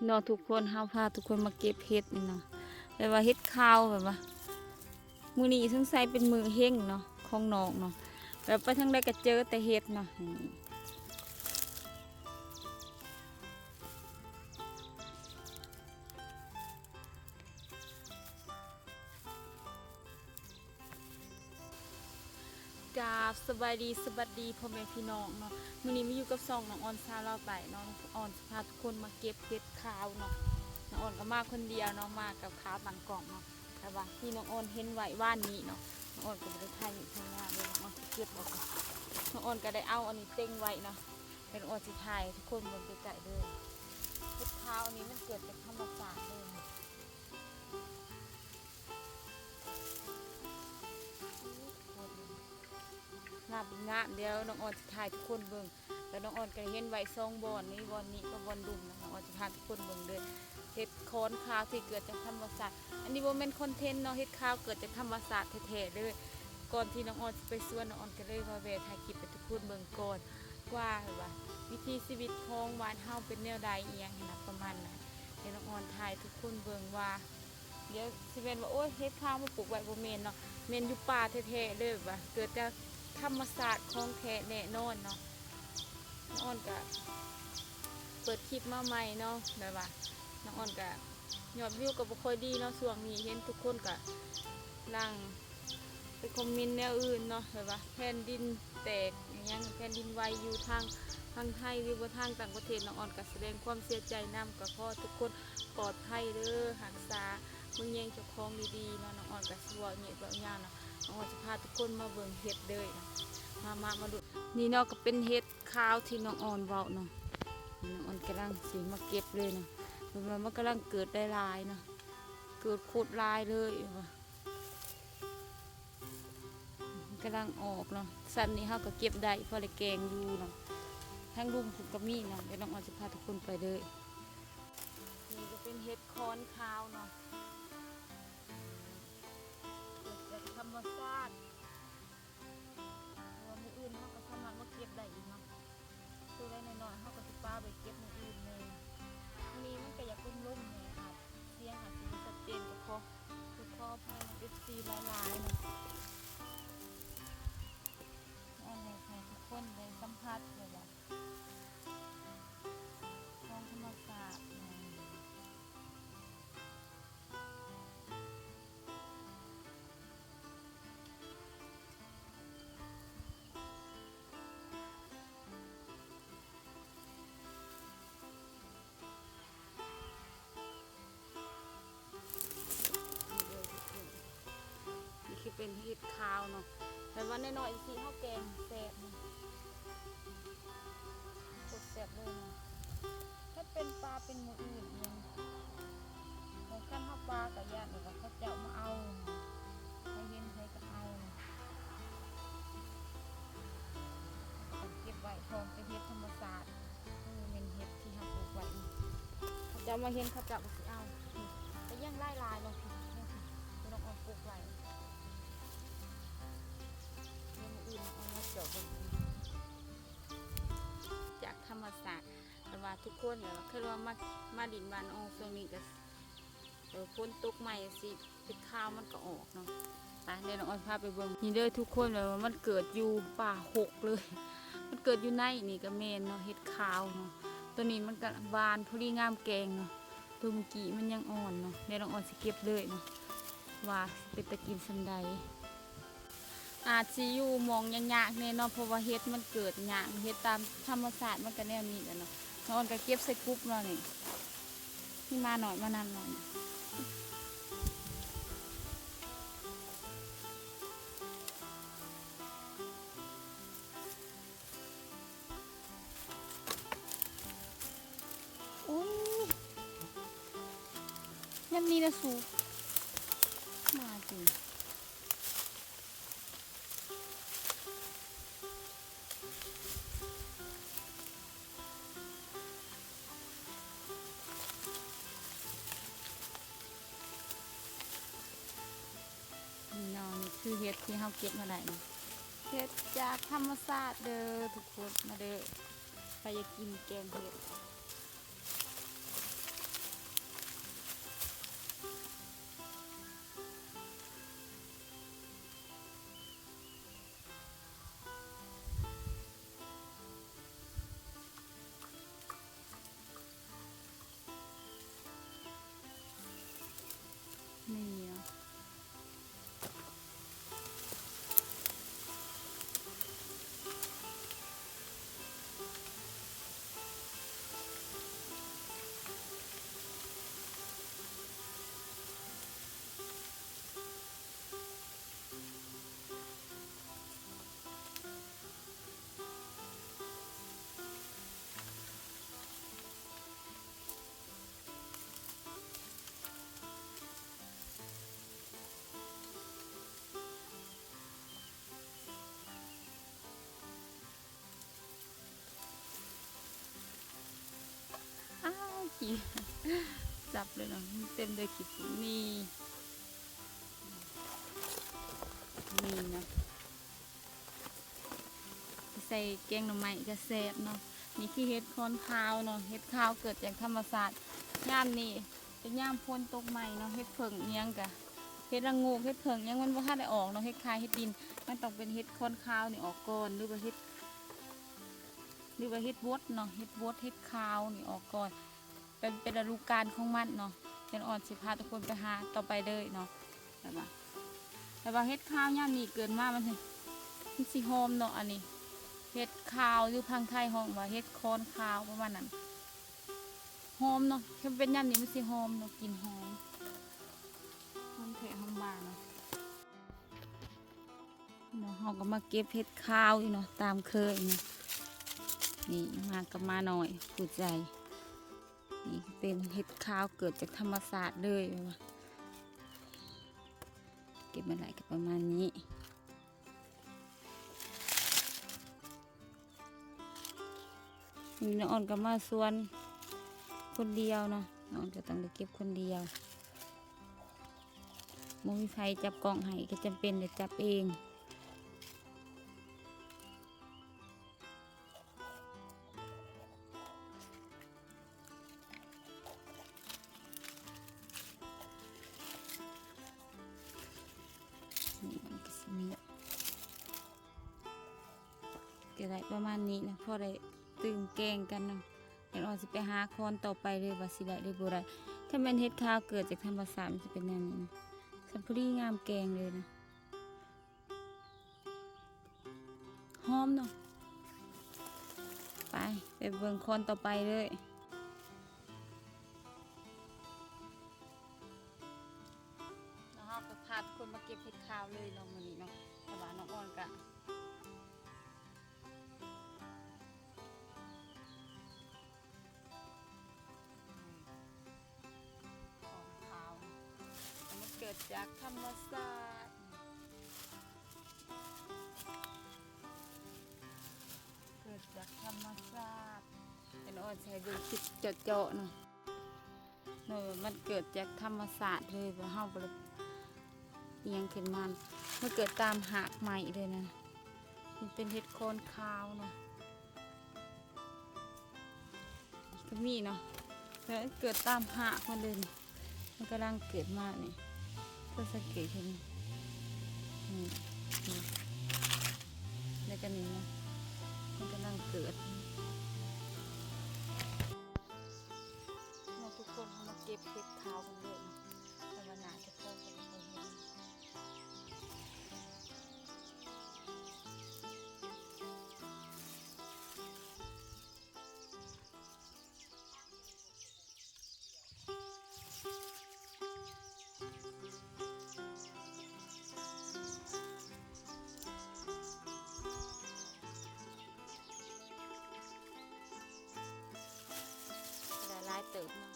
ເນາະທຸກຄົນ ເຮົາພາທຸກຄົນມາເກັບເຫັດນີ້ເນາະ ແບບວ່າເຫັດຂາວ ແບບວ່າມື້ນີ້ສົງໄສເປັນມື້ເຮັງເນາະ ຂອງນ້ອງເນາະ ແບບໄປທາງໃດກໍເຈີແຕ່ເຫັດເນາະ. ກາບສະບາຍດີ ສະຫວັດດີພໍ່ແມ່ພີ່ນ້ອງເນາະ ມື້ນີ້ມາຢູ່ກັບຊ່ອງນ້ອງອອນຊາວລາວໃຕ້ເນາະ ນ້ອງອອນຊິພາທຸກຄົນມາເກັບເຫັດຂາວເນາະ ນ້ອງອອນກໍມາຄົນດຽວເນາະ ມາກັບຂາຕັ້ງກ້ອງເນາະ ແຕ່ວ່າທີ່ນ້ອງອອນເຫັນໄວ້ວານນີ້ເນາະ ນ້ອງອອນກໍບໍ່ໄດ້ຖ່າຍເຮັດໃຫ້ງາມເລີຍ ນ້ອງອອນຊິເກັບເອົາກ່ອນ ນ້ອງອອນກໍໄດ້ເອົາອັນນີ້ເຕັງໄວ້ເນາະ ແລ້ວນ້ອງອອນຊິຖ່າຍໃຫ້ທຸກຄົນເບິ່ງໃກ້ໆເດີ ເຫັດຂາວອັນນີ້ມັນເກີດຈາກທຳມະຊາດເລີຍ. ງາມ ງາມ ດຽວນ້ອງອອນຊິຖ່າຍໃຫ້ທຸກຄົນເບິ່ງ ແລ້ວນ້ອງອອນກໍເຫັນໄວ້ສອງບ່ອນນີ້ ບ່ອນນີ້ກັບບ່ອນດຸ່ມນະ ນ້ອງອອນຊິພາທຸກຄົນເບິ່ງເດີ ເຫັດຂອນຂາວທີ່ເກີດຈາກທຳມະຊາດ ອັນນີ້ບໍ່ແມ່ນຄອນເທັນເນາະ ເຫັດຂາວເກີດຈາກທຳມະຊາດແທ້ໆເລີຍ ກ່ອນທີ່ນ້ອງອອນຊິໄປສວນ ນ້ອງອອນກໍເລີຍມາແວ່ຖ່າຍຄລິບໃຫ້ທຸກຄົນເບິ່ງກ່ອນ ວ່າ ວ່າວິຖີຊີວິດຂອງບ້ານເຮົາເປັນແນວໃດ ອີ່ຫຍັງຫັ້ນນະ ປະມານນັ້ນ ດຽວນ້ອງອອນຖ່າຍໃຫ້ທຸກຄົນເບິ່ງວ່າ ດຽວຊິແມ່ນວ່າ ໂອ້ຍ ເຫັດຂາວມາປູກໄວ້ ບໍ່ແມ່ນເນາະ ແມ່ນຢູ່ປ່າແທ້ໆເລີຍ ແບບວ່າເກີດຈາກທຳມະຊາດຂອງແທ້ແນ່ນອນເນາະ. ນ້ອງອອນກະເປີດຄລິບມາໃໝ່ເນາະ ແບບວ່ານ້ອງອອນກະຍອດວິວກໍບໍ່ຄ່ອຍດີເນາະ ຊ່ວງນີ້ເຫັນທຸກຄົນກະຫຼັ່ງ ໄປຄອມເມັນແນວອື່ນເນາະ ແບບວ່າແຜ່ນດິນແຕກອີ່ຫຍັງ ແຜ່ນດິນໄຫວຢູ່ທາງ ທາງໄທ ຫຼືວ່າທາງຕ່າງປະເທດ ນ້ອງອອນກໍສະແດງຄວາມເສຍໃຈນຳ ກໍຂໍໃຫ້ທຸກຄົນປອດໄພເດີ ຮັກສາເບິ່ງແຍງເຈົ້າຂອງດີໆເນາະ ນ້ອງອອນກໍຊິເວົ້າຍືດເວົ້າຍາວເນາະ ນ້ອງອອນຊິພາທຸກຄົນມາເບິ່ງເຫັດເດີ ມາ ມາ ມາດູ ນີ້ເນາະ ກໍເປັນເຫັດຂາວທີ່ນ້ອງອອນເວົ້າເນາະ ນ້ອງອອນກຳລັງຊິມາເກັບເລີຍເນາະ ເບິ່ງວ່າມັນກຳລັງເກີດໄດ້ຫຼາຍເນາະ ເກີດໂຄດຫຼາຍເລີຍວ່າ ກຳລັງອອກເນາະ ສ່ຳນີ້ເຮົາກໍເກັບໄດ້ ພໍໄດ້ແກງຢູ່ເນາະ ທາງລຸ່ມພຸ້ນກໍມີເນາະ ດຽວນ້ອງອອນຊິພາທຸກຄົນໄປເດີ ນີ້ກໍເປັນເຫັດຂອນຂາວເນາະ ເກີດຈາກທຳມະຊາດ ເພາະວ່າມື້ອື່ນເຮົາກໍສາມາດມາເກັບໄດ້ອີກເນາະ ໂຕໃດນ້ອຍໆ ເຮົາກໍຊິປະໄວ້ເກັບມື້ອື່ນແດ່ ມື້ນີ້ມັນກໍຢາກລົມໆແດ່ ອາດ ສຽງອາດຊິບໍ່ຊັດເຈນ ກໍຂໍ ກໍຂໍອະໄພນຳເອັຟຊີຫຼາຍໆເນາະ ອັນນີ້ໃຫ້ທຸກຄົນໄດ້ສຳຜັດແບບວ່າ ຂອງທຳມະຊາດເນາະ. ນີ້ຄືເປັນເຫັດຂາວເນາະ ແບບວ່ານ້ອຍໆ ຊິເຮົາແກງແຊບເນາະ ໂຄດແຊບເລີຍເນາະ ຖ້າເປັນປະເປັນມື້ອື່ນອີ່ຫຍັງ ແຕ່ຄັນເຮົາປະກໍຢ້ານວ່າເຂົາເຈົ້າມາເອົາ ໃຜເຫັນໃຜກໍເອົາ ຕ້ອງເກັບໄວ້ ຂອງເປັນເຫັດທຳມະຊາດ ບໍ່ແມ່ນເຫັດທີ່ເຮົາປູກໄວ້ ເຂົາເຈົ້າມາເຫັນເຂົາເຈົ້າກໍຊິເອົາ ກໍຍັງຫຼາຍໆເນາະ ທີ່ນ້ອງອອນປູກໄວ້ ດຽວມື້ອື່ນນ້ອງອອນມາຈອກເບິ່ງ ຈາກທຳມະຊາດ ແຕ່ວ່າທຸກຄົນແບບວ່າ ຄືວ່າມາ ມາຫຼິ້ນບ້ານນ້ອງອອນຊ່ວງນີ້ກໍ ເອີ ຝົນຕົກໃໝ່ຊິ ເຫັດຂາວມັນກໍອອກເນາະ ໄປ ດຽວນ້ອງອອນພາໄປເບິ່ງ ນີ້ເດີທຸກຄົນ ແບບວ່າມັນເກີດຢູ່ປ່າຮົກເລີຍ ມັນເກີດຢູ່ໃນນີ້ກໍແມ່ນເນາະ ເຫັດຂາວເນາະ ໂຕນີ້ມັນກໍບານພໍດີງາມແກງເນາະ ໂຕເມື່ອກີ້ມັນຍັງອ່ອນເນາະ ດຽວນ້ອງອອນຊິເກັບເລີຍເນາະ ວ່າຊິເປັນຕາກິນສ່ຳໃດ. ອາດຊິຢູ່ໝ່ອງຍາກໆແດ່ເນາະ ເພາະວ່າເຫັດມັນເກີດຍາກ ເຫັດຕາມທຳມະຊາດມັນກໍແນວນີ້ແຫຼະເນາະ ນ້ອງອອນກໍເກັບໃສ່ກຸບເນາະ ນີ້ ມີໝານ້ອຍມານຳເນາະ ນີ້ ໂອ້ຍ ຍາມນີ້ນະສູ ມາຈິງ ນີ້ເນາະ ນີ້ຄືເຫັດທີ່ເຮົາເກັບມາໄດ້ນີ້ ເຫັດຈາກທຳມະຊາດເດີທຸກຄົນ ມາເດີ ໃຜຢາກກິນແກງເຫັດ. ຈັບເລີຍເນາະ ເຕັມເລີຍຂີ້ຝຸ່ນນີ້ ນີ້ນະ ໃສ່ແກງໜໍ່ໄມ້ກະແຊບເນາະ. ນີ້ຄືເຫັດຄອນຂາວເນາະ ເຫັດຂາວເກີດຈາກທຳມະຊາດ ຍາມນີ້ເປັນຍາມຝົນຕົກໃໝ່ເນາະ ເຫັດເຜິ້ງອີ່ຫຍັງກະ ເຫັດລະໂງກ ເຫັດເຜິ້ງຫຍັງມັນບໍ່ທັນໄດ້ອອກເນາະ ເຫັດຂາຍເຫັດດິນ ມັນຕ້ອງເປັນເຫັດຄອນຂາວນີ້ອອກກ່ອນ ຫຼືວ່າເຫັດ ຫຼືວ່າເຫັດບົດເນາະ ເຫັດບົດ ເຫັດຂາວນີ້ອອກກ່ອນ ເປັນ ເປັນລະດູການຂອງມັນເນາະ. ແມ່ນອ່ອນຊິພາທຸກຄົນໄປຫາຕໍ່ໄປເລີຍເນາະ ແບບວ່າ ແບບວ່າເຫັດຂາວຍາມນີ້ເກີດມາມັນ ມັນຊິຫອມເນາະ ອັນນີ້ເຫັດຂາວ ຫຼືພັງໄທຮ້ອງວ່າເຫັດຄອນຂາວ ປະມານນັ້ນ ຫອມເນາະ ຄັນເປັນຍາມນີ້ມັນຊິຫອມເນາະ ກິ່ນຫອມ ຫອມແທ້ຫອມຫວານເນາະ. ເນາະ ເຮົາກໍມາເກັບເຫັດຂາວຢູ່ເນາະ ຕາມເຄີຍເນາະ ນີ້ມາກັບໝານ້ອຍຄູ່ໃຈ ນີ້ເປັນເຫັດຂາວເກີດຈາກທຳມະຊາດເລີຍ ແບບວ່າເກັບມາໄດ້ກໍປະມານນີ້. ນີ້ນ້ອງອອນກໍມາສວນຄົນດຽວເນາະ ນ້ອງອອນກໍຕ້ອງໄດ້ເກັບຄົນດຽວ ບໍ່ມີໃຜຈັບກ້ອງໃຫ້ ກໍຈຳເປັນໄດ້ຈັບເອງ. ນີ້ມັນກໍຊິມີ ກໍໄດ້ປະມານນີ້ນະ ພໍໄດ້ຕື່ມແກງກັນເນາະ. ແມ່ນອອນຊິໄປຫາຄອນຕໍ່ໄປເລີຍວ່າຊິໄດ້ຫຼືບໍ່ໄດ້. ຖ້າແມ່ນເຫັດຂາວເກີດຈາກທຳມະຊາດ ມັນຈະເປັນແນວນີ້ນະ ສຳພໍດີງາມແກງເລີຍນະ. ຫອມເນາະ. ໄປ ໄປເບິ່ງຄອນຕໍ່ໄປເລີຍ. ເນາະ ເຮົາກໍພາທຸກຄົນມາເກັບເຫັດຂາວເລີຍເນາະ ມື້ນີ້ເນາະ. ແຕ່ວ່ານ້ອງອອນກະ ຂອງຂາວ ມັນເກີດຈາກທຳມະຊາດ ເກີດຈາກທຳມະຊາດ. ເປັນອອນໃສ່ເບິ່ງຄລິບເຈາະໆເນາະ ເນາະ ມັນເກີດຈາກທຳມະຊາດເລີຍ ເຮົາບໍ່ໄດ້ອີ່ຫຍັງຂຶ້ນມາ ມັນເກີດຕາມຮາກໄມ້ເລີຍນະ. ມັນເປັນເຫັດຄອນຂາວເນາະ ກໍມີເນາະ ແລ້ວເກີດຕາມຮາກມັນເລີຍນີ້ ມັນກຳລັງເກີດມານີ້ ເພິ່ນສັງເກດເຫັນນີ້ ນີ້ ນີ້ ແລ້ວກໍນີ້ເນາະ ມັນກຳລັງເກີດເນາະ. ທຸກຄົນ ເຮົາມາເກັບເຫັດຂາວກັນເລີຍເນາະ ແຕ່ວ່າໜ້າຈະພໍກັນບໍ່ເຫັນ. ໄດ້ຫຼາຍເຕີບເນາ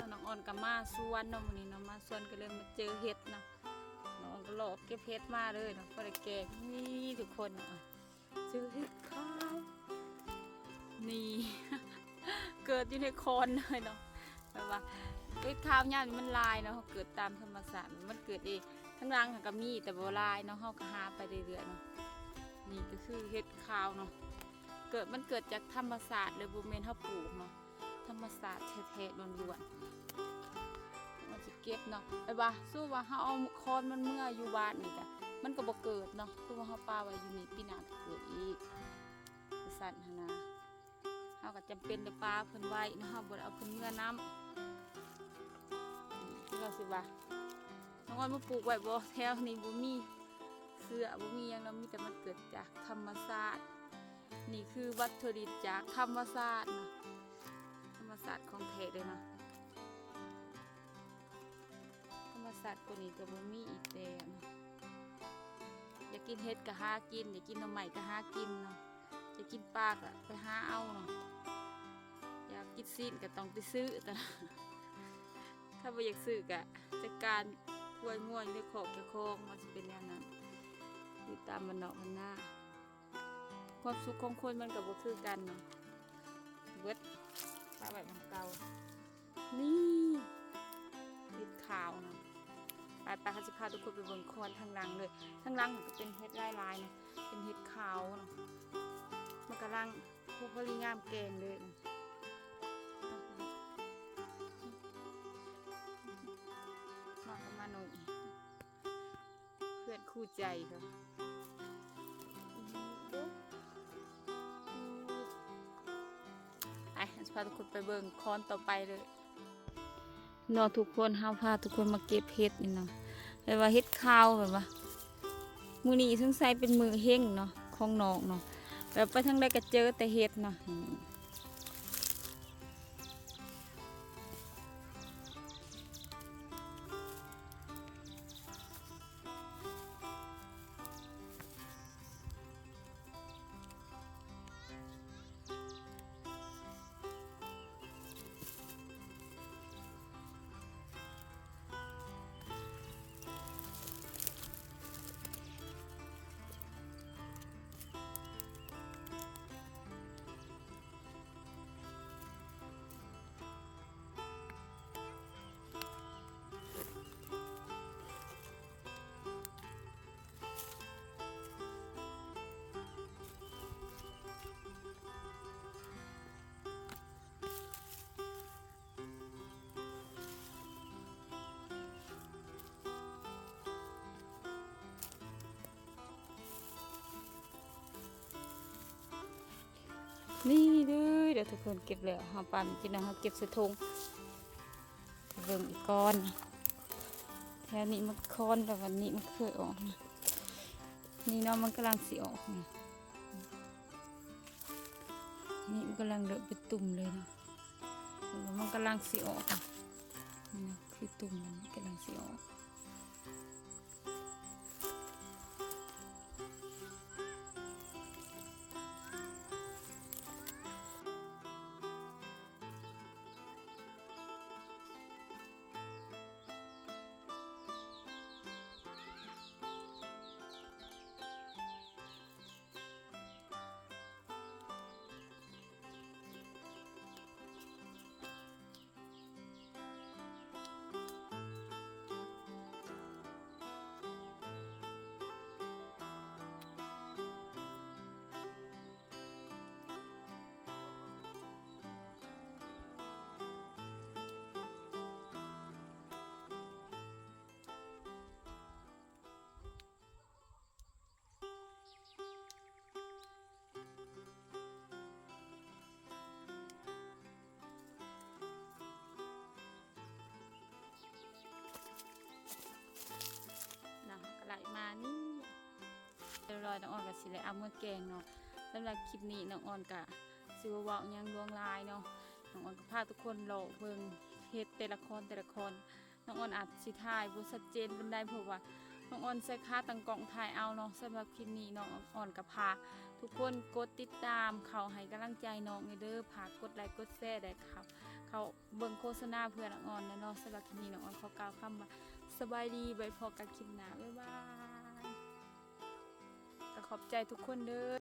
ະ. ນ້ອງອອນກໍມາສວນເນາະ ມື້ນີ້ເນາະ ມາສວນກໍເລີຍມາເຈີເຫັດເນາະ. ນ້ອງກໍເລາະເກັບເຫັດມາເລີຍເນາະ ພໍໄດ້ແກງ. ນີ້ທຸກຄົນເນາະ ເຈີເຫັດຂາວ ນີ້ ເກີດຢູ່ໃນຄອນເລີຍເນາະ. ແບບວ່າເຫັດຂາວຍາມນີ້ມັນຫຼາຍເນາະ ເຮົາເກີດຕາມທຳມະຊາດ ມັນເກີດເອງ. ທາງຫຼັງຫັ້ນກໍມີ ແຕ່ບໍ່ຫຼາຍເນາະ ເຮົາກໍຫາໄປເລື້ອຍໆເນາະ. ນີ້ກໍຄືເຫັດຂາວເນາະ ເກີດ ມັນເກີດຈາກທຳມະຊາດເລີຍ ບໍ່ແມ່ນເຮົາປູກເນາະ. ທຳມະຊາດແທ້ໆລ້ວນໆ ເຮົາຊິເກັບເນາະ. ແບບວ່າສົມມຸດວ່າເຮົາເອົາຄອນມັນເມືອຢູ່ບ້ານນີ້ກະ ມັນກໍບໍ່ເກີດເນາະ. ຄືວ່າເຮົາປະໄວ້ຢູ່ນີ້ ປີໜ້າກໍເກີດອີກ ຈັ່ງຊັ້ນຫັ້ນນະ. ເຮົາກໍຈຳເປັນໄດ້ປະເພິ່ນໄວ້ເນາະ ເຮົາບໍ່ໄດ້ເອົາເພິ່ນເມືອນຳ. ຄືວ່າສິວ່າ ນ້ອງອອນມາປູກໄວ້ບໍ່ ແຖວນີ້ບໍ່ມີເຊື້ອ ບໍ່ມີຫຍັງເນາະ ມີແຕ່ມັນເກີດຈາກທຳມະຊາດ. ນີ້ຄືວັດຖຸດິບຈາກທຳມະຊາດເນາະ ທຳມະຊາດຂອງແທ້ເລີຍເນາະ. ທຳມະຊາດກວ່ານີ້ກໍບໍ່ມີອີກແລ້ວເນາະ. ຢາກກິນເຫັດກໍຫາກິນ ຢາກກິນໜໍ່ໄມ້ກໍຫາກິນເນາະ ຢາກກິນປາກໍໄປຫາເອົາເນາະ ຢາກກິນຊີ້ນກໍຕ້ອງໄປຊື້ຕະຫຼາດ. ຖ້າບໍ່ຢາກຊື້ກະຈັດການຄວາຍງົວຢູ່ໃນຄອກເຈົ້າຂອງ ມັນຊິເປັນແນວນັ້ນ ຢູ່ຕາມບ້ານນອກບ້ານນາ. ຄວາມສຸກຂອງຄົນມັນກໍບໍ່ຄືກັນເນາະ. ເບິດ ໄວ້ໝ່ອງເກົ່າ. ນີ້ເຫັດຂາວນະ. ໄປໆ ເຮົາຊິພາທຸກຄົນໄປເບິ່ງຄອນທາງຫຼັງເລີຍ. ທາງຫຼັງກໍເປັນເຫັດຫຼາຍໆນະ ເປັນເຫັດຂາວນະ. ມັນກຳລັງພໍດີງາມແກງເລີຍ. ມາ ມາໜ່ອຍ ເພື່ອນຄູ່ໃຈເຂົາ. ໄປ ເຮົາຊິພາທຸກຄົນໄປເບິ່ງຄອນຕໍ່ໄປເລີຍເນາະທຸກຄົນ. ເຮົາພາທຸກຄົນມາເກັບເຫັດນີ້ເນາະ ແບບວ່າເຫັດຂາວ ແບບວ່າມື້ນີ້ສົງໄສເປັນມື້ເຮັງເນາະ ຂອງນ້ອງເນາະ ແບບໄປທາງໃດກໍເຈີແຕ່ເຫັດເນາະ. ນີ້ເດີ ດຽວທຸກຄົນເກັບແລ້ວ ເຮົາປັ່ນກິນເນາະ ເຮົາເກັບໃສ່ຖົງ. ເບິ່ງອີກກ່ອນ ແຖວນີ້ມັນຄອນ ແຕ່ວ່ານີ້ມັນເຄີຍອອກນະ. ນີ້ເນາະ ມັນກຳລັງຊິອອກນະ. ນີ້ມັນກຳລັງເລີະເປັນຕຸ່ມເລີຍນະ. ມັນກຳລັງຊິອອກນະ. ນີ້ນະ ຄືຕຸ່ມມັນກຳລັງຊິອອກ. ເນາະ ກໍໄລ່ມານີ້ ຮຽບຮ້ອຍ ນ້ອງອອນກໍຊິໄດ້ເອົາເມືອແກງເນາະ. ສຳລັບຄລິບນີ້ນ້ອງອອນກໍຊິບໍ່ເວົ້າຫຍັງຫຼວງຫຼາຍເນາະ. ນ້ອງອອນກໍພາທຸກຄົນເລາະເບິ່ງເຫັດແຕ່ລະຄອນ ແຕ່ລະຄອນ. ນ້ອງອອນອາດຊິຖ່າຍບໍ່ຊັດເຈນປານໃດ ເພາະວ່ານ້ອງອອນໃຊ້ຂາຕັ້ງກ້ອງຖ່າຍເອົາເນາະ. ສຳລັບຄລິບນີ້ນ້ອງອອນກໍພາທຸກຄົນກົດຕິດຕາມເຂົ້າໃຫ້ກຳລັງໃຈນ້ອງແດ່ເດີ. ຝາກກົດໄລກົດແຊໄດ້ ເຂົ້າ ເຂົ້າເບິ່ງໂຄສະນາເພື່ອນ້ອງອອນແດ່ເນາະ. ສຳລັບຄລິບນີ້ນ້ອງອອນຂໍກ່າວຄຳວ່າສະບາຍດີ ໄວ້ພໍ້ກັນຄລິບໜ້າ ບາຍບາຍ. ກໍຂອບໃຈທຸກຄົນເດີ.